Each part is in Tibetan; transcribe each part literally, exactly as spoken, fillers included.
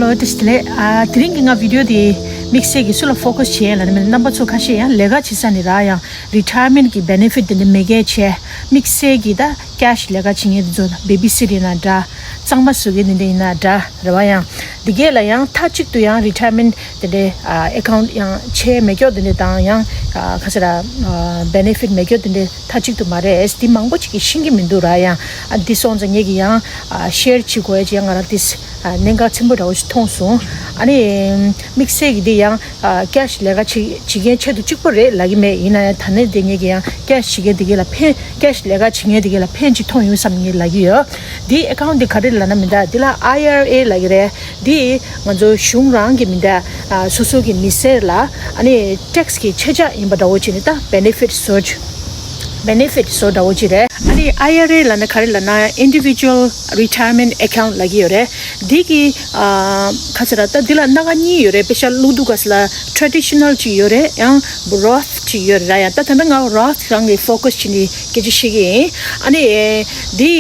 ཨོ་ཏིས་དེ་ལས་ཨ་དེ་རིང་གི་ང་བི་ཌི་ཡོ་དེ་དམིགས་བསལ་གྱི་སུ་ལ་ཕོ་ཀ་སི་བྱེད་ཡ་ལ་ནི་མེད། རྣམ་པ་ཚོ་ཁ་ཤས་ཡང་ལས་ཀ་བྱེད་ས་ནས་རག་ཡང་རི་ཊ་ཡར་མེན་ཊི་གི་བེ་ནེ་ཕིཊ་དེ་འདྲ་མེད་མཁན་བྱས། དམིགས་བསལ་གྱི་ད་ཀེ་ཤི་ལས་ཀ་བྱེད་མཁན་དེ་ཚོ་བེ་བི་སི་ཊར་ཡིན་ན་འདྲ། གཙང་མ་བཟོ་མཁན་དེ་འདྲ་ཡིན་ན་འདྲ་རེད་བ། ཡང་དེ་གས་ལ་ཡང་མཐའ་གཅིག་ཏུ་ཡང་རི་ཊ་ཡར་མེན་ཊི་དེ་འདྲའི་ཨ་ཨེ་ཁའུན་ཊི་ཡང་ཆད་མེད་སྐྱོ་དེ་འདྲ་དང་ཡང་ཨ་ག་ཟེར་ཨ་བེ་ནེ་ཕིཊ་མེད་སྐྱོ་དེ་འདྲ་མཐའ་གཅིག་ཏུ་མ་རེད། དེ་མང་པོ་ཅིག་གིས་ཤེས་ཀྱི་མི་འདུག་ར། ཡང་ཨ་འདི་སོང་ཙང་ངེད་ཀྱིས་ཡང་ཨ་ཤེར་བྱེད་དགོས་ཡ་ཅིག་ཡང་ང་རང་དེ་ཨ་གནད་འགག་ཆེན་པོ་འདྲ་བོ་ཞིག་མཐོང་སོང་། ཨ་ནི་དམིགས་བསལ་གྱི་འདི་ཡང་ཨ་ཀེ་ཤི་ལས་ཀ་བྱེད་བྱེད་མཁན་ཆེད་དུ་གཅིག་པོ་རེད་ལབ་ཀྱི་མེད། ཡིན་ན་ཡང་ད་ནི་དེ་ངེད་ཀྱིས་ཡང་ཀེ་ཤི་བྱེད་མཁན་དེ་གས་ལ་ཕན། ཀེ་ཤི་ལས་ཀ་བྱེད་མཁན་དེ་གས་ལ་ཕན་ཅིག་ཐོགས་ཡོང་བསམ་ངེད་ལབ་ཀྱི་ཡོད། འདི་ཨེ་ཁའུན་ཊི་འདི་ག་རེ་ལབ་ན་མི་འདུག་འདི་ལ་ཨའི་ཨར་ཨེ་ལབ་ཀྱི་རེད། འདི་ང་ཚོ་གཞུང་རང་གི་མི་འདུག་ཨ་སོ་སོ་གི་མི་སེར་ལ་ཨ་ནི་ཊེག་སི་གི་ཆད་ཆོག་ཡིན་པ་འདྲ་བོ་ཅིག་ནི་ད་བེ་ནེ་ཕིཊ་བཟོ་བེ་ནེ་ཕིཊ་བཟོ་འདྲ་བོ་ཅིག་རེད། ཨ་ནི་ཨའི་ཨར་ཨེ་ལབ་ན་ག་རེ་ལབ་ན་Individual Retirement Account ལབ་ཀྱི་ཡོད་རེད། འདི་གི་ཨ་ག་ཟེར་ར། ད་འདི་ལ་སྣ་ཁ་གཉིས་ཡོད་རེད། པེ་ཤག་བླུག་དུས་སྐབས་ལ་ཊེ་རེ་ཌི་ཤི་ནལ་ཅིག་ཡོད་རེད། ཡང་རོཐ་ཅིག་ཡོད་རེད་ར། ཡང་ད་ད་ལྟ་ང་རོཐ་རང་གི་ཕོ་ཀ་སི་བྱས་ནས་སྐད་ཆ་བཤད་ཀྱི་ཡིན། ཨ་ནི་འདི་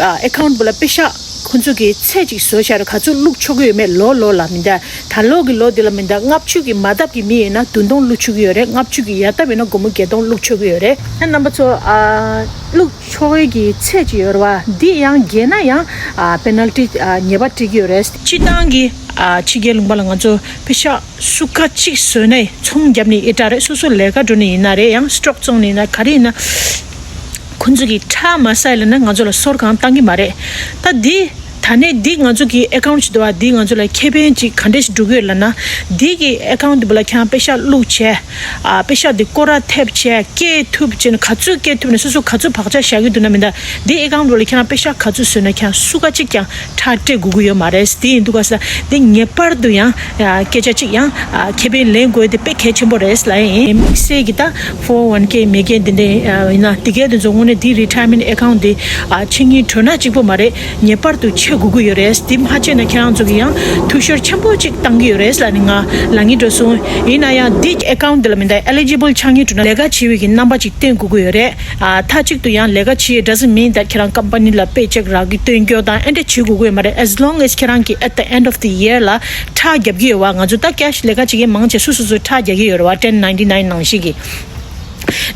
ཨ་ཨེ་ཁའུན་ཊི་བུ་ལ་པེ་ཤག་ཁོང་ཚོ་གི་ཚད་ཅིག་བཟོས་བཞག་རེད། ག་ཚོད་བླུག་ཆོག་གི་ཡོད་མེད་ལོ་ལོ་ལ་མི་འདྲ། ད་ལོ་གི་ལོ་འདི་ལ་མི་འདྲ། ལྔ་བཅུ་གི་མ་བཏབ་ཀྱི་མི་ཡིན་ན་བདུན་སྟོང་བླུག་ཆོག་གི་ཡོད་རེད། ལྔ་བཅུ་གི་ཡར་བཏབ་ཡོད་ན་སྒོར་མོ་བརྒྱད་སྟོང་བླུག་ཆོག་གི་ཡོད་རེད། ཨ་རྣམ་པ་ཚོ་ཨ་བླུག་ཆོག་གི་ཚད་ཅིག་ཡོད་རེད་བ། འདི་ཡང་བརྒལ་ན་ཡང་ཨ་པེ་ནལ་ཊི་ཨ་ཉེས་པ་སྤྲད་ཀྱི་ཡོད་རེད། སྤྱིར་བཏང་གི་ཨ་ཕྱི་རྒྱལ་ལུང་པ་ལ་ང་ཚོ་པེ་ཤག་སུ་ག་གཅིག་བཟོས་ནས་ཚོང་བརྒྱབ་ནས་ཨེ་ཏྲ་རེད། སོ་སོ་ལས་ཀ་འགྲོ་ནས་ཡིན་ན་རེད། ཡང་སི་ཊོག་བཙོང་ནས་ཡིན་ན་ག་རེ་ཡིན་ན། ཁོང་ཚོ་གིས་ཁྲལ་མ་བསགས་ལབ་ན་ང་ཚོ་ལ་སོར་གང་བཏང་གི་མ་རེད། ད་འདི་ད་ནས་འདི་ང་ཚོ་གི་ཨེ་ཁའུན་ཊི་ཞིག་འདུག་བ། འདི་ང་ཚོ་ལ་ཁེ་ཕན་ཅིག་ག་འདྲས་ཤིག་འགྲོ་གི་ཡོད་ལབ་ན། འདི་གི་ཨེ་ཁའུན་ཊི་འདི་བུ་ལ་ཁྱང་པེ་ཤག་བླུག་བྱས། ཨ་པེ་ཤག་འདི་སྐོར་ར་ཐེབས་བྱས་སྐྱེལ་ཐུབ་བྱས་ན་ག་ཚོད་སྐྱེལ་ཐུབ་ན་སོ་སོ་ག་ཚོད་བག་ཆགས་བཞག་གི་འདུག་ན་མི་འདྲ། འདི་ཨེ་ཁའུན་ཊི་འདི་བུ་ལ་ཁྱང་པེ་ཤག་ག་ཚོད་བཟོས་ན་ཁྱང་སུ་ག་གཅིག་ཀྱང་ཁྲལ་སྤྲད་དགོས་ཀྱི་ཡོད་མ་རེད། དེ་ཡིན་དུས་ག་ས་འདི་ངེས་པར་དུ་ཡང་ཨ་སྐད་ཆ་གཅིག་ཡང་ཨ་ཁེ་ཕན་ལེན་དགོས་དེ་དཔེ་གལ་ཆེན་པོ་རེད་ལབ་ཡིན། དམིགས་བསལ་གྱི་ད་ཕོར་ཝན་ཀེ་མེད་མཁན་དེ་འདྲ་ཨ་ཡིན་ན་དེ་གས་དེ་ཚོ་དངོས་གནས་འདི་རི་ཊ་ཡར་མེན་ཊི་ཨེ་ཁའུན་ཊི་འདི་ཨ་ཕྱེ་སྙིང་བྲོ་ན་གཅིག་པོ་མ་རེད། ངེས་པར་དུ་ཕྱེ་དགོས་ཀྱི་ཡོད་རེད། འདི་མ་ཕྱེ་ན་ཁྱེད་རང་ཚོ་གི་ཡང་འཐུས་ཤོར་ཆེན་པོ་གཅིག་བཏང་གི་ཡོད་རེད་ལབ་ནི་ང་ལབ་སྙིང་བྲོ་སོང་། ཡིན་ན་ཡང་འདི་ཨེ་ཁའུན་ཊི་འདི་ལ་མི་འདྲ་ཨེ་ལི་ཇི་བལ་ཆགས་སྙིང་བྲོ་ན་ལས་ཀ་བྱེད་པའི་གི་རྣམ་པ་གཅིག་སྟོན་དགོས་ཀྱི་ཡོད་རེད། ཨ་མཐའ་གཅིག་ཏུ་ཡང་ལས་ཀ་བྱེད་doesn't mean that ཁྱེད་རང་ཀམ་པ་ནི་ལ་པེ་ཅེག་རག་གི་སྟོན་སྐྱོ་དང་ཨེ་འདྲ་བྱེད་དགོས་ཀྱི་མ་རེད། As long as ཁྱེད་རང་གིས་at the end of the year ལ་ཁྲལ་རྒྱབ་ཀྱི་ཡོད་བ། ང་ཚོ་ད་ཀེ་ཤི་ལས་ཀ་བྱེད་མཁན་མང་ཆེ་སུ་སུ་སུ་ཁྲལ་རྒྱག་གི་ཡོད་རེད་བ། ཊེན་ནའིན་ཊི་ནའིན་ནང་བཞིན་གྱི།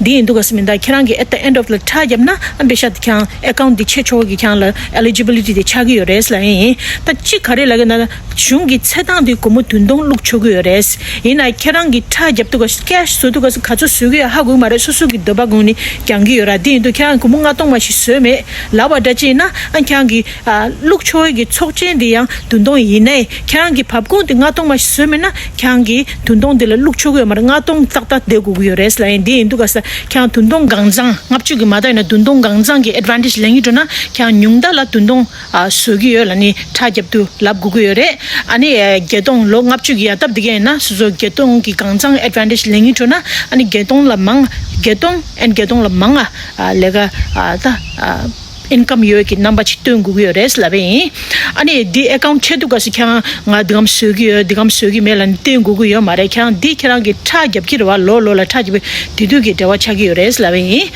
འདི་ཡིན་དུས་ག་ས་མི་འདྲ་ཁྱེད་རང་གིས་at the end of the ཁྲལ་རྒྱབ་ན་ཨ་པེ་ཤག་འདི་ཁྱེད་རང་ཨེ་ཁའུན་ཊི་འདི་ཕྱེ་ཆོག་གི་ཁྱེད་རང་ལ་ཨེ་ལི་ཇི་བི་ལི་ཊི་དེ་ཆགས་ཀྱི་ཡོད་རེད་ལབ་ཡིན། ད་གཅིག་ག་རེ་ལབ་ཀྱི་ན། གཞུང་གི་ཚད་བཏང་དེ་སྒོར་མོ་བདུན་སྟོང་བླུག་ཆོག་གི་ཡོད་རེད། ཡིན་ན་ཁྱེད་རང་གིས་ཁྲལ་རྒྱབ་དུས་ག་ས་ཀེ་ཤི་བཟོ་དུས་ག་ས་ག་ཚོད་བཟོ་གི་ཡོད་ཧ་གོ་གི་མ་རེད། སོ་སོ་གི་འདོད་པ་དགོངས་ནས་རྒྱག་གི་ཡོད་ར། དེ་ཡིན་དུས་ཁྱེད་རང་གིས་སྒོར་མོ་ལྔ་སྟོང་མ་ཞིག་བཟོས་མེད་ལབ་པ་འདྲ་ཅིག་ཡིན་ན་ཨ་ཁྱེད་རང་གིས་ཨ་བླུག་ཆོག་གི་ཚོགས་ཆེན་དེ་ཡང་བདུན་སྟོང་ཡིན་ནའི་ཁྱེད་རང་གིས་བབ་ཁུངས་དེ་ལྔ་སྟོང་མ་ཞིག་བཟོས་མེད་ན་ཁྱེད་རང་གིས་བདུན་སྟོང་དེ་ལ་བླུག་ཆོག་གི་ཡོད་མ་རེད། ལྔ་སྟོང་ཏག་ཏག་བསྡད་དགོས་ཀྱི་ཡོད་རེད་ལབ་ཡིན། དེ་ཡིན་དུས་ག་ས་ཁྱེད་རང་བདུན་སྟོང་གང་ཚང་ལྔ་བཅུ་གི་མ་གཏོགས་ཡིན་ན་བདུན་སྟོང་གང་ཚང་གི་ཨེ་ཌི་ཝན་ཊེ་ཇི་ལེན་གྱི་འགྲོ་ན་ཁྱེད་རང་ཉུང་མཐའ་ལ་བདུན་སྟོང་ཨ་བཟོ་གི་ཡོད་ལབ་ནི་ཁྲལ་རྒྱབ་དུས་ལབ་དགོས་ཀྱི་ཡོད་རེད། ཨ་ནི་ཨ་བརྒྱད་སྟོང་ལོ་ལྔ་བཅུ་གི་ཡར་བཏབ་དེ་གས་ཡིན་ན་སོ་སོ་བརྒྱད་སྟོང་གི་གང་ཚང་ཨེ་ཌི་ཝན་ཊེ་ཇི་ལེན་གྱི་འགྲོ་ན་ཨ་ནི་བརྒྱད་སྟོང་ལ་མང་བརྒྱད་སྟོང་ཨན་བརྒྱད་སྟོང་ལ་མང་ཨ་ལས་ཀ་ཨ་ད་ཨ་ཨིན་ཀམ་ཡོད་ཀྱི་རྣམ་པ་ཅིག་སྟོན་དགོས་ཀྱི་ཡོད་རེད་ལབ་པ་ཡིན། ཨ་ནི་འདི་ཨེ་ཁའུན་ཊི་ཕྱེ་དུས་ག་ས་ཁྱེད་རང་ང་འདི་གམ་བཟོ་གི་ཡོད་འདི་གམ་བཟོ་གི་མེད་ལབ་ནི་སྟོན་དགོས་ཀྱི་ཡོད་མ་རེད། ཁྱེད་རང་འདི་ཁྱེད་རང་གི་ཁྲལ་རྒྱབ་ཀྱི་རེད་བ། ལོ་ལོ་ལ་ཁྲལ་རྒྱབ་པའི་དེ་དུས་ཀྱི་འབྲེལ་བ་ཆགས་ཀྱི་ཡོད་རེད་ལབ་པ་ཡིན།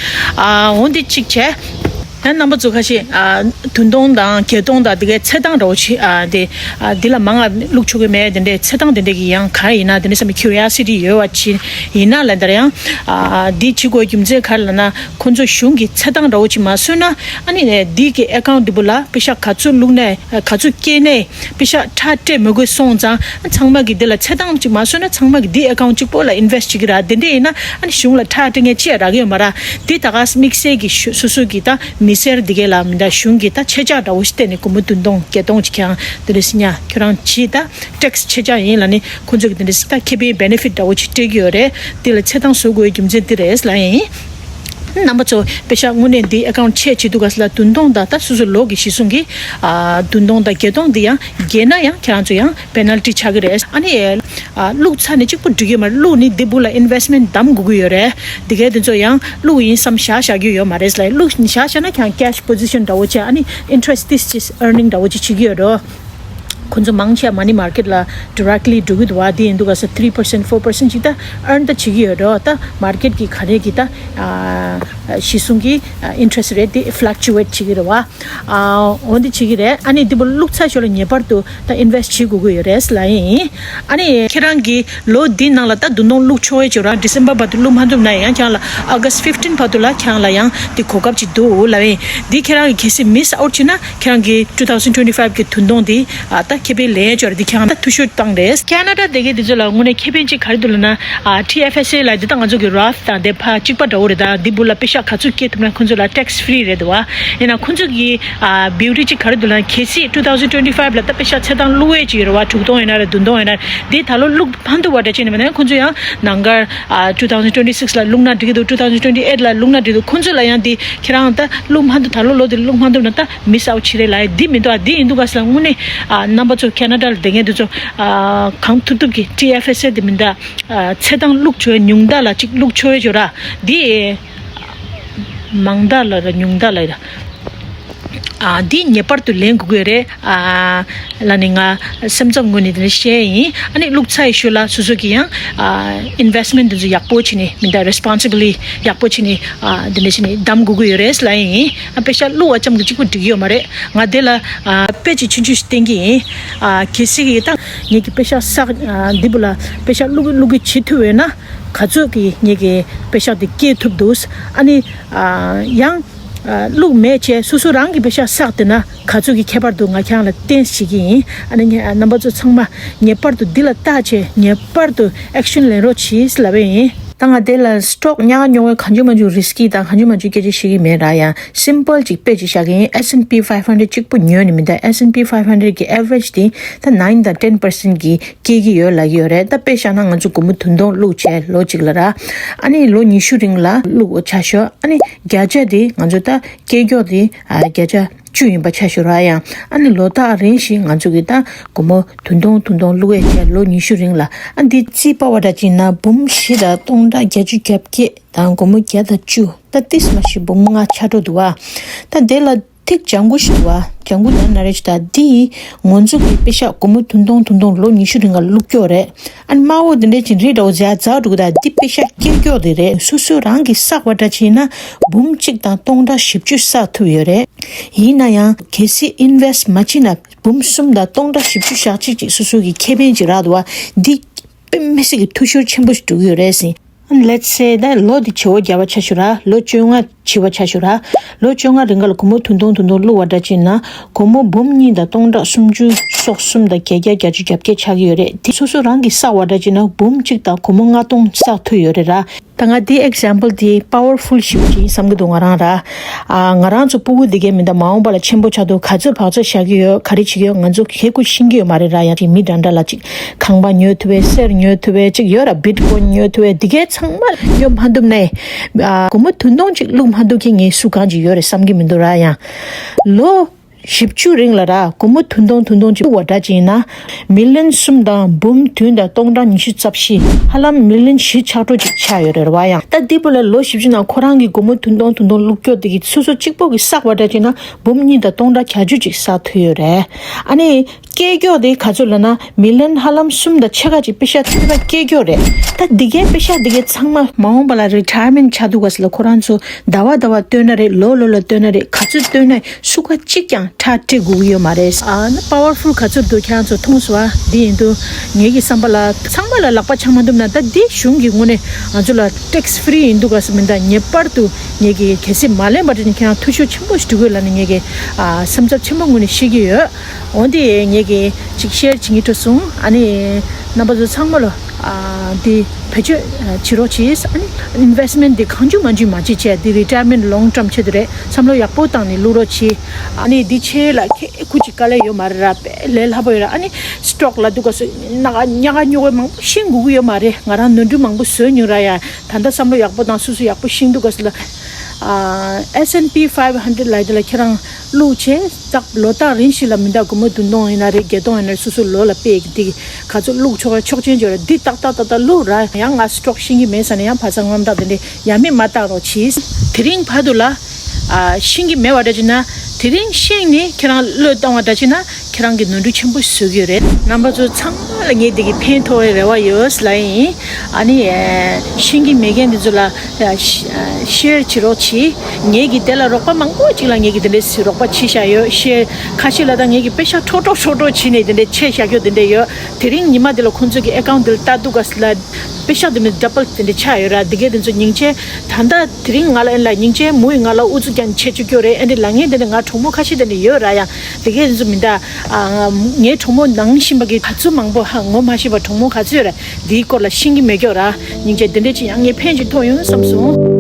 ཨ་འོ་འདི་གཅིག་བྱས། ཡང་རྣམ་པ་ཚོ་ཁ་ཤས་ཨ་བདུན་སྟོང་དང་བརྒྱད་སྟོང་དང་དེ་གའི་ཚེ་ཐང་འདྲ་བོ་ཅིག་ཨ་དེ་ཨ་འདི་ལ་མང་ང་བླུག་ཆོག་གི་མེད་དེ་འདྲའི་ཚེ་ཐང་དེ་འདྲའི་གི་ཡང་ག་རེ་ཡིན་ན་དེ་འདྲའི་བསམ་པའི་ཁྱུ་རི་ཨོ་སི་ཊི་ཡོད་པ་ཅིག་ཡིན་ན་ལབ་དེར་ཡང་ཨ་འདི་བྱེད་དགོས་རྒྱུ་མཚན་ག་རེ་ལབ་ན་ཁོ་ཚོ་གཞུང་གི་ཚེ་ཐང་འདྲ་བོ་ཅིག་མ་བཟོས་ན་ཨ་ནི་འདི་གི་ཨེ་ཁའུན་ཊི་འདི་བུ་ལ་པེ་ཤག་ག་ཚོད་བླུག་ནས་ག་ཚོད་སྐྱེལ་ནས་པེ་ཤག་ཁྲལ་སྤྲད་མི་དགོས་སོང་ཙང་ཚང་མ་གི་འདི་ལ་ཚེ་ཐང་ཅིག་མ་བཟོས་ན་ཚང་མ་གི་འདི་ཨེ་ཁའུན་ཊི་གཅིག་པོ་ལ་ཨིན་ཝེ་སི་ཊི་བྱེད་ཀྱི་ར། དེ་འདྲ་ཡིན་ན་ཨ་ནི་གཞུང་ལ་ཁྲལ་སྤྲད་མཁན་ཅི་ཡང་རག་གི་ཡོད་མ་ར། འདི་ད་ག་དམིགས་བསལ་གྱི་སོ་སོ་གི་ད་མི་སེར་འདི་གས་ལ་མི་འདྲ་གཞུང་གི་ད་ཆད་ཆོག་འདྲ་བོ་ཞིག་བལྟས་ནས་སྒོར་མོ་བདུན་སྟོང་བརྒྱད་སྟོང་ཅིག་ཁྱེད་རང་འདི་འདྲ་ཟེར་ཉ་ཁྱོད་རང་གྱིས་ད་ཊེག་སི་ཆད་ཆོག་ཡིན་ལབ་ནི་ཁོང་ཚོ་གི་འདི་འདྲ་ཟེར་ད་ཁེ་ཕན་བེ་ནེ་ཕིཊ་འདྲ་བོ་ཅིག་སྤྲད་ཀྱི་ཡོད་རེད། འདི་ལ་ཚེ་ཐང་བཟོ་དགོས་རྒྱུ་མཚན་འདི་རེད་ལབ་ཡིན། རྣམ་པ་ཚོ་པེ་ཤག་དངོས་གནས་འདི་ཨེ་ཁའུན་ཊི་ཆད་བྱེད་དུས་ག་ས་ལ་བདུན་སྟོང་དང་ད་སོ་སོ་ལོ་གི་གཞི་བཟུང་གི་ཨ་བདུན་སྟོང་དང་བརྒྱད་སྟོང་འདི་ཡང་བརྒལ་ན་ཡང་ཁྱེད་རང་ཚོ་ཡང་པེ་ནལ་ཊི་ཆགས་ཀྱི་རེད། ཨ་ནི་ཨ་བླུགས་ཚར་ནས་གཅིག་པུ་འགྲིག་གི་མ་རེད། བླུགས་ནི་འདི་བུ་ལ་ཨིན་ཝེ་སི་མེན་ཊི་བདམས་དགོས་ཀྱི་ཡོད་རེད། འདི་གས་དེ་ཚོ་ཡང་བླུགས་ཡིན་བསམ་བཞག་བཞག་རྒྱུ་ཡོད་མ་རེད་ལ། བླུགས་བཞག་བཞག་ན་ཁྱེད་རང་ཀེ་ཤི་པོ་ཟི་ཤན་འདྲ་བོ་བྱས་ཨ་ནི་ཨིན་ཊི་རེ་སི་ཊི་ཏིས་ཅིག་ཨར་ནིང་འདྲ་བོ་ཅིག་བྱེད་ཀྱི་ཡོད་རེད། ཁོང་ཚོ་མང་ཆེ་མ་ནི་མར་ཀེཊ་ལ་ཌི་རེག་ལི་འགྲོ་གི་འདུག་བ། དེ་ཡིན་དུས་ག་ས་ཐི་རི་པར་སེན་ཊི་ཕོར་པར་སེན་ཊི་ཅིག་ད་ཨར་ནི་ད་བྱེད་ཀྱི་ཡོད་རེད། ད་མར་ཀེཊ་གི་ག་རེ་གི་ད་ཨ། གཞི་བཟུང་གི་interest rate་དེ་fluctuate་བྱེད་ཀྱི་རེད་བ། འོ་འདི་བྱེད་ཀྱི་རེད། ཨ་ནི་འདི་བོ་བླུགས་ཚར་ཞོར་ལ་ངེས་པར་དུ་ད་invest་བྱེད་དགོས་ཀྱི་ཡོད་རེད་ལབ་ཡིན། ཨ་ནི་ཁྱེད་རང་གི་ལོ་འདི་ནང་ལ་ད་བདུན་སྟོང་བླུགས་ཆོག་ཡས་ཅིག་རང་December་བར་དུ་བླུགས་མ་ཐུབ་ན་ཡང་ཁྱེད་རང་ལ་August fifteen་བར་དུ་ལ་ཁྱེད་རང་ལ་ཡང་དེ་གོ་སྐབས་ཅིག་འདུག་ལབ་ཡིན། འདི་ཁྱེད་རང་གི་གལ་སྲིད་miss out་བྱས་ན་ཁྱེད་རང་གི་two thousand twenty five་གི་བདུན་སྟོང་འདི་ད་ཁེ་ཕན་ལེན་ཡས་ཅིག་རེད། འདི་ཁྱེད་རང་ད་འཐུས་ཤོར་བཏང་རེད། Canada་བསྡད་མཁན་དེ་ཚོ་ལ་དངོས་གནས་ཁེ་ཕན་ཅིག་ག་རེ་འདུག་ལབ་ན། ཨ། T F S A་ལ་འདི་ད་ང་ཚོ་གི་Roth་དང་དེ་ཕར་གཅིག་པ་འདྲ་བོ་རེད། ད་འདི་བུ་ལ་པེ་ཤག་ག་ཚོད་སྐྱེལ་ཐུབ་ན་ཁོང་ཚོ་ལ་tax free་རེད་འདུག་བ། ཡིན་ན་ཁོང་ཚོ་གི་ཨ། beauty་ཅིག་ག་རེ་འདུག་ལབ་ན། གལ་སྲིད་two thousand twenty five་ལ་ད་པེ་ཤག་ཚེ་ཐང་བླུག་ཡས་ཅིག་ཡོད་རེད་བ། དྲུག་སྟོང་ཡིན་ན་རེད། བདུན་སྟོང་ཡིན་ན་རེད། འདི་ད་ལོ་བླུགས་མ་ཐུབ་པ་འདྲ་ཅིག་ནི་མ་ནས་ཁོང་ཚོ་ཡང་ནང་ཀར་ཨ། two thousand twenty six་ལ་བླུགས་ན་འགྲིག་གི་འདུག two thousand twenty eight་ལ་བླུགས་ན་འགྲིག་འདུག་ཁོང་ཚོ་ལ་ཡང་འདི་ཁྱེད་རང་ད་བླུགས་མ་ཐུབ། ད་ལོ་ལོ་འདི་བླུགས་མ་ཐུབ་ན་ད་miss out་བྱེད་རེད་ལབ་ཡས་འདི་མི་འདུག་ཨ། འདི་ཡིན་འདུག་ག་ཟེར་ལ་དངོས་གནས་ཨ། རྣམ་པ་ཚོ་Canada་ལ་བསྡད་མཁན་འདི་ཚོ་ཨ། གང་ཐུབ་ཐུབ་ཀྱི་T F S A་འདི་མི་འདུག་ཚེ་ཐང་བླུགས་ཆོག་ཉུང་མཐའ་ལ་གཅིག་བླུགས་ཆོག་ཡོད་ཅོག་ར། འདི་མང་མཐའ་ལ་ར་ཉུང་མཐའ་ལ་ར། ཨ། འདི་ངེས་པར་དུ་ལེན་དགོས་ཀྱི་རེད། ཨ། ལ་ནི་ང་སེམས་ཚབ་ངོས་ནས་དེ་འདྲ་བཤད་ཡིན། ཨ་ནི་བླུགས་ཚར་ཡི་ཤུལ་ལ་སོ་སོ་གི་ཡང་ཨ། investment་འདི་ཚོ་ཡག་པོ་བྱས་ནས་མི་འདུག responsibly་ཡག་པོ་བྱས་ནས་ཨ། དེ་འདྲ་བྱས་ནས་བདམས་དགོས་ཀྱི་ཡོད་རེད་ལབ་ཡིན། ཨ། པེ་ཤག་བླུགས་པ་ཙམ་གྱིས་གཅིག་པུ་འགྲིག་གི་ཡོད་མ་རེད། ང་དེ་ལ་ཨ། དཔེ་ཅིག་ཆུང་ཆུང་ཞིག་བསྟན་གྱི་ཡིན། ཨ། གལ་སྲིད་ཀྱི་ད་ངེད་ཀྱི་པེ་ཤག་བསགས། ཨ། འདི་བུ་ལ་པེ་ཤག་བླུག་བླུག་གི་བྱེད་ཐུབ་ཡོད་ན། ག་ཚོད་ཀྱི་ངེད་ཀྱི་པེ་ཤག་དེ་སྐྱེལ་ཐུབ་འདུག་ཨ་ནི་ཨ། ཡང་ཨ། བླུག་མེད་བྱས་སོ་སོ་རང་གི་པེ་ཤག་བསགས་བསྡད་ན་ག་ཚོད་ཀྱི་ཁྱད་པར་འདུག་ང་ཁྱེད་རང་ལ་བསྟན་བྱེད་ཀྱི་ཡིན། ཨ་ནི་ངས་རྣམ་པ་ཚོ་ཚང་མ་ངེས་པར་དུ་འདི་ལ་བལྟ་བྱས་ངེས་པར་དུ་action་ལེན་རོགས་གྱིས་ལབ་པ་ཡིན། ད་ང་དེ་ལ་stock་ཉག་ཉོག་གི་གང་བྱུང་མང་བྱུང་risky་དང་གང་བྱུང་མང་བྱུང་སྐད་ཆ་བཤད་ཀྱི་མེད་ར། ཡང་simple་ཅིག་དཔེ་ཅིག་བཞག་གི་ཡིན། S and P five hundred་གཅིག་པུ་ཉོས་ནི་མི་འདུག S and P five hundred་གི་average་དེ་ད་nine་དང་ten percent་གི་སྐྱེ་གི་ཡོད་ལབ་ཀྱི་ཡོད་རེད། ད་དཔེ་བཞག་ན་ང་ཚོ་སྒོར་མོ་བདུན་སྟོང་བླུགས་བྱས་ལོ་གཅིག་ལ་ར། ཨ་ནི་ལོ་ཉི་ཤུ་རིང་ལ་བླུགས་ཆ་ཤོག་ཨ་ནི་བརྒྱ་ཆ་དེ་ང་ཚོ་ད་སྐྱེ་མགྱོགས་དེ་ཨ་བརྒྱ་ཆ་བཅུ་ཡིན་པ་ཆ་ཤོག་ར། ཡང་ཨ་ནི་ལོ་ལྟར་རིང་ཞིག་ང་ཚོ་གི་ད་སྒོར་མོ་བདུན་སྟོང་བདུན་སྟོང་བླུགས་ཡས་བྱས་ལོ་ཉི་ཤུ་རིང་ལ། ཨ་འདི་རྩིས་པ་བ་འདྲ་ཅིག་ན་འབུམ་བཞི་དང་སྟོང་ཕྲག་བརྒྱད་ཅུ་གྱ་བརྒྱད་དང་སྒོར་མོ་བརྒྱ་དང་བཅུ། ད་ཏིས་མ་ཤི་འབུམ་ལྔ་ཆགས་འགྲོ་འདུག་བ། ད་དེ་ལ་ཐིག་ལྗང་གུ་ཞིག་འདུག་བ། ལྗང་གུ་ལབ་ན་རེ་ཞིག་ད་འདི་ངོ་ཚ་གི་པེ་ཤག་སྒོར་མོ་བདུན་སྟོང་བདུན་སྟོང་ལོ་ཉི་ཤུ་རིང་ལ་བླུགས་ཀྱོག་རེད། ཨ་ནི་དམར་པོ་དེ་འདྲས་ཅིག་རི་འདྲ་བོ་ཟ་ཛག་འགྲོ་གི། ད་འདི་པེ་ཤག་སྐྱེ་ཀྱོག་དེ་རེད། སོ་སོ་རང་གི་བསགས་པ་འདྲ་བྱས་ན་འབུམ་གཅིག་དང་སྟོང་ཕྲག་བཞི་བཅུ་བསགས་ཐུབ་ཡོད་རེད། ཡིན་ན་ཡང་གལ་སྲིད་invest་མ་བྱས་ན་འབུམ་གསུམ་དང་སྟོང་ཕྲག་བཞི་བཅུ་ཞག་གཅིག་ཅིག་སོ་སོ་གི་ཁེ་ཕན་ཅིག་རག་འདུག་བ། འདི་དཔེ་མི་སྲིད་ཀྱི་འཐུས་ཤོར་ཆེན་པོ་ཞིག་འགྲོ་གི་ཡོད་རེད་ཟེར། Let's say ད་ལོ་འདི་བྱེ་བ་བརྒྱབ་པ་ཆ་ཞུ་ར། ལོ་བཅོ་ལྔ་བྱེད་པ་ཆ་ཞུ་ར། ལོ་བཅོ་ལྔ་རིང་ག་ལ་སྒོར་མོ་བདུན་སྟོང་བདུན་སྟོང་བླུགས་པ་འདྲ་ཅིག་ན་སྒོར་མོ་འབུམ་གཉིས་དང་སྟོང་ཕྲག་སུམ་ཅུ་སོ་གསུམ་དང་བརྒྱད་བརྒྱ་བརྒྱད་ཅུ་གྱ་བརྒྱད་ཆགས་ཀྱི་ཡོད་རེད། དེ་སོ་སོ་རང་གིས་བསགས་པ་འདྲ་ཅིག་ན་འབུམ་གཅིག་དང་སྒོར་མོ་ལྔ་སྟོང་བསགས་ཐུབ་ཡོད་རེད་ར། ད་ང་འདི་example་འདི་powerful་ཞིག་ཡིན་བསམ་གྱི་འདུག་ང་རང་ར། ཨ། ང་རང་ཚོ་སྤུ་གུ་འདི་གའི་མི་འདུག་མ་འོངས་པ་ལ་ཆེན་པོ་ཆགས་འདུག་ག་ཚོད་བག་ཚོད་བཞག་གི་ཡོད། ག་རེ་བྱེད་ཀྱི་ཡོད། ང་ཚོ་ཧེ་གོ་ཤེས་ཀྱི་ཡོད་མ་རེད་ར། ཡང་ཅིག་མི་འདྲ་འདྲ་ལ་ཅིག་ཁང་པ་ཉོ་ཐུབ་པའི། གསེར་ཉོ་ཐུབ་པའི་ཅིག་ཡོད་ར། Bitcoin་ཉོ་ཐུབ་པའི་འདི་གའི་ཚང་མ་ཉོ་མ་ཐུབ་ནས། ཨ། སྒོར་མོ་བདུན་སྟོང་ཅིག་བླུགས་མ་ཐུབ་མཁན་ངའི་སུ་གང་ཅིག་ཡོད་རེད་བསམ་གྱི་མི་འདུག་ར། ཡང་ལོ་བཞི་བཅུ་རིང་ལ་ར་སྒོར་མོ་བདུན་སྟོང་བདུན་སྟོང་ཅིག་བླུགས་པ་འདྲ་ཅིག་ཡིན་ན། མི་ལི་ཡོན་གསུམ་དང་འབུམ་བདུན་དང་སྟོང་ཕྲག་ཉི་ཤུ་རྩ་བཞི། ཧ་ལམ་མི་ལི་ཡོན་བཞི་ཆགས་འགྲོ་ཅིག་ཆགས་ཡོད་རེད་བ། ཡང་ད་འདི་བུ་ལ་ལོ་བཞི་བཅུ་ནང་ཁོ་རང་གི་སྒོར་མོ་བདུན་སྟོང་བདུན་སྟོང་བླུགས་ཀྱོག་དེ་གི་སོ་སོ་གཅིག་པོ་གི་བསགས་པ་འདྲ་ཅིག་ན་འབུམ་གཉིས་དང་སྟོང་ཕྲག་བརྒྱད་ཅུ་ཅིག་བསགས་ཐུབ་ཡོད་རེད། ཨ་ནི་སྐྱེ་ཀྱོག་དེ་ག་ཚོད་ལབ་ན་མི་ལི་ཡོན་ཧ་ལམ་གསུམ་དང་ཕྱེད་ཀ་ཅིག་པེ་ཤག་ཐེབས་པ་སྐྱེ་ཀྱོག་རེད། ད་འདི་གའི་པེ་ཤག་འདི་གའི་ཚང་མ་མ་འོངས་པ་ལ་retirement་ཆགས་འདུག་ག་ཟེར་ལ་ཁོ་རང་ཚོ་ཟླ་བ་ཟླ་བ་བཏོན་ན་རེད། ལོ་ལོ་ལ་བཏོན་ན་རེད། ག་ཚོད་བཏོན་ན་སུ་ག་གཅིག་ཀྱང་ཁྲལ་སྤྲད་དགོས་ཀྱི་ཡོད་མ་རེད། ཨ་ནི་powerful་ག་ཚོད་འདུག་ཁྱེད་རང་ཚོ་མཐོང་སོང་ཨ། འདི་ཡིན་དུས་ངེད་ཀྱི་བསམ་པ་ལ་ཚང་མ་ལ་ལག་པ་འཆང་མ་ཐུབ་ན། ད་འདི་གཞུང་གི་ངོས་ནས་ང་ཚོ་ལ་tax free་ཡིན་འདུག་ག་ཟེར་མིན། ད་ངེས་པར་དུ་ངེད་ཀྱི་གལ་སྲིད་མ་ལེན་པ་དེ་ནི་ཁྱེད་རང་འཐུས་ཤོར་ཆེན་པོ་ཞིག་འགྲོ་གི་ཡོད་ལབ་ནས་ངེད་ཀྱི་ཨ་སེམས་འཚབ་ཆེན་པོ་ངོས་ནས་བཤད་ཀྱི་ཡོད། འོན་ཏེ་ངེད་ཀྱིས་ཅིག་ཤེར་བྱེད་སྙིང་བྲོ་སོང་། ཨ་ནི་རྣམ་པ་ཚོ་ཚང་མ་ལ་ཨ་འདི་བེད་སྤྱོད་བྱེད་རོགས་གྱིས། ཨ་ནི་investment་འདི་གང་བྱུང་མང་བྱུང་མ་བྱེད་བྱས། འདི་retirement long term་ཆེད་དུ་རེད། བསམ་བློ་ཡག་པོ་བཏང་ནས་བླུག་རོགས་གྱིས། ཨ་ནི་འདི་ཆེད་ལ་ཁྱེད་ཁུ་ཅིག་དཀའ་ལས་ཡོད་མ་རེད་ར། དཔེ་ལས་སླ་པོ་ཡོད་ར། ཨ་ནི་stock་ལ་འདུག་ག་སོ་ན་ག་ཉག་ག་ཉོག་ག་མང་པོ་ཤེས་དགོས་ཀྱི་ཡོད་མ་རེད། ང་རང་ནོར་འཁྲུལ་མང་པོ་བཟོས་མྱོང་ར། ཡ་ད་ལྟ་བསམ་བློ་ཡག་པོ་བཏང་། སོ་སོ་ཡག་པོ་ཤེས་འདུག་ག་སོ་ལ། ཨ་S and P five hundred་ལབ་དེ་ལ་ཁྱེད་རང་བླུགས་བྱས་ཙག་ལོ་ལྟར་རིང་ཞིག་ལ་མི་འདུག་སྒོར་མོ་བདུན་སྟོང་ཡིན་ན་རེད། བརྒྱད་སྟོང་ཡིན་ན་རེད། སོ་སོ་ལོ་ལ་དཔེ་གི་འདི་ག་ཚོད་བླུགས་ཆོག་ཆོག་ཆེན་འབྱོར་རེད། འདི་ཏག་ཏག་ཏག་ཏག་བླུགས་ར། ཡང་ང་stock་ཤེས་ཀྱི་མེད་ཟེར་ནས་ཡང་ཕ་ས་རྔམ་སྟག་དེ་འདྲས་ཡ་མེད་མ་བཏང་རོགས་གྱིས། དེ་རིང་བར་དུ་ལ་ཨ་ཤེས་ཀྱི་མེད་པ་འདྲ་བྱས་ན། དེ་རིང་ཤེས་ནས་ཁྱེད་རང་བློས་བཏང་བ་འདྲ་བྱས་ན་ཁྱེད་རང་གི་ནོར་འཁྲུལ་ཆེན་པོ་བཟོ་གི་ཡོད་རེད། རྣམ་པ་ཚོ་ཚང་མ་ ལ་ངས་འདི་གི་ཕན་ཐོགས་པའི་རེ་བ་ཡོད་ལ་ཡིན། ཨ་ནི་ཤེས་ཀྱི་མེད་མཁན་འདི་ཚོ་ལ་ཤེར་བྱེད་རོགས་གྱིས། ངས་ཀྱི་དེ་ལ་རོགས་པ་མང་པོ་ཅིག་ལ་ངས་ཀྱི་དེ་འདྲས་རོགས་པ་བྱས་བཞག་ཡོད། ཤེར་ཁ་ཤས་ལ་ད་ངས་ཀྱི་པེ་ཤག་འཕྲོ་འཕྲོ་འཕྲོ་འཕྲོ་བྱས་ནས་དེ་འདྲས་བྱས་བཞག་རྒྱུ་དེ་འདྲས་ཡོད། དེ་རིང་ཉི་མ་དེ་ལ་ཁོང་ཚོས་ཀྱི་ཨེ་ཀའུན་དེ་ལ་ལྟ་འདུག་ག་ལ་པེ་ཤག་དེ་མི་ཌབ་བལ་དེ་འདྲས་ཆགས་ཡོད་ར། དེ་གས་དེ་ཚོ་སྙིང་རྗེ། ད་ལྟ་དེ་རིང་ང་ལ་ཨེ་ལ་སྙིང་རྗེ་མོ་ཡིས་ང་ལ་ཨུ་ཚུགས་ཀྱང་བྱེད་བཅུག་རྒྱུ་རེད། ཨེ་འདྲས་ལ་ངས་དེ་འདྲས་ང་གྲོགས་མོ་ཁ་ཤས་དེ་འདྲས་ཡོད་ར། ཡང་དེ་གས་དེ་ཚོ་མི་འདའ། ཨ། ངའི་གྲོགས་མོ་ནང་བཞིན་པ་གི་ཁ་ཚུ་མང་པོ་ཧ་ངོ་མ་ཤེས་པ་གྲོགས་མོ་ག་ཚོད་རེད། འདིའི་སྐོར་ལ་ཤེས་ཀྱི་མེད་ཀྱོག་ར། སྙིང་རྗེ་འདི་འདྲས་ཅིག་ཡང་ངས་ཕན་ཅིག་ཐོགས་ཡོང་བསམ་སོང་།